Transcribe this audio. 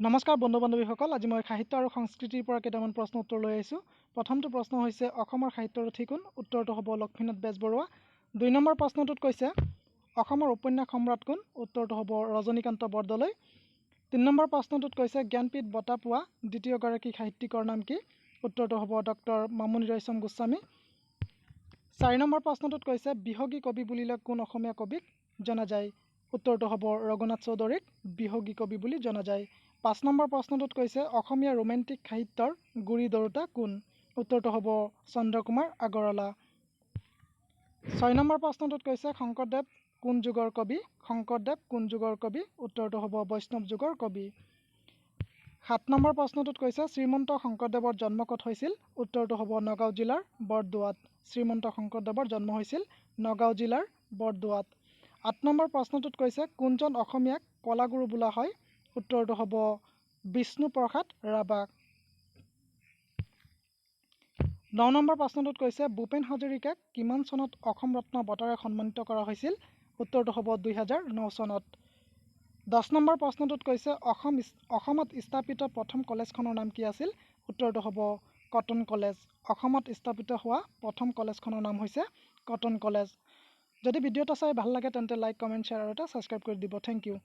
নমস্কাৰ বন্ধু বান্ধৱীসকল, আজি মই সাহিত্য আৰু সংস্কৃতিৰ পৰা কেইটামান প্ৰশ্ন উত্তৰ লৈ আহিছোঁ। প্ৰথমটো প্ৰশ্ন হৈছে অসমৰ সাহিত্যৰথী কোন? উত্তৰটো হ'ব লক্ষ্মীনাথ বেজবৰুৱা। দুই নম্বৰ প্ৰশ্নটোত কৈছে অসমৰ উপন্যাস সম্ৰাট কোন? উত্তৰটো হ'ব ৰজনীকান্ত বৰদলৈ। তিনি নম্বৰ প্ৰশ্নটোত কৈছে জ্ঞানপীঠ বঁটা পোৱা দ্বিতীয়গৰাকী সাহিত্যিকৰ নাম কি? উত্তৰটো হ'ব ডক্টৰ মামণি ৰয়ছম গোস্বামী। চাৰি নম্বৰ প্ৰশ্নটোত কৈছে বিহগী কবি বুলিলে কোন অসমীয়া কবিক জনা যায়? উত্তৰটো হ'ব ৰঘুনাথ চৌধুৰীক বিহগী কবি বুলি জনা যায়। পাঁচ নম্বৰ প্ৰশ্নটোত কৈছে অসমীয়া ৰোমেণ্টিক সাহিত্যৰ গুৰি ধৰোঁতা কোন? উত্তৰটো হ'ব চন্দ্ৰকুমাৰ আগৰৱালা। ছয় নম্বৰ প্ৰশ্নটোত কৈছে শংকৰদেৱ কোন যুগৰ কবি? শংকৰদেৱ কোন যুগৰ কবি? উত্তৰটো হ'ব বৈষ্ণৱ যুগৰ কবি। সাত নম্বৰ প্ৰশ্নটোত কৈছে শ্ৰীমন্ত শংকৰদেৱৰ জন্ম ক'ত হৈছিল? উত্তৰটো হ'ব নগাঁও জিলাৰ বৰদোৱাত। শ্ৰীমন্ত শংকৰদেৱৰ জন্ম হৈছিল নগাঁও জিলাৰ বৰদোৱাত। আঠ নম্বৰ প্ৰশ্নটোত কৈছে কোনজন অসমীয়াক কলাগুৰু বোলা হয়? উত্তৰটো হ'ব বিষ্ণুপ্ৰসাদ ৰাভাক। ন নম্বৰ প্ৰশ্নটোত কৈছে ভূপেন হাজৰিকাক কিমান চনত অসম ৰত্ন বঁটাৰে সন্মানিত কৰা হৈছিল? উত্তৰটো হ'ব 2009 চনত। 10 নম্বৰ প্ৰশ্নটোত কৈছে অসমত স্থাপিত প্ৰথম কলেজখনৰ নাম কি আছিল? উত্তৰটো হ'ব কটন কলেজ। অসমত স্থাপিত হোৱা প্ৰথম কলেজখনৰ নাম হৈছে কটন কলেজ। যদি ভিডিঅ'টো চাই ভাল লাগে তেন্তে লাইক, কমেণ্ট, শ্বেয়াৰ আৰু এটা ছাবস্ক্ৰাইব কৰি দিব। Thank you.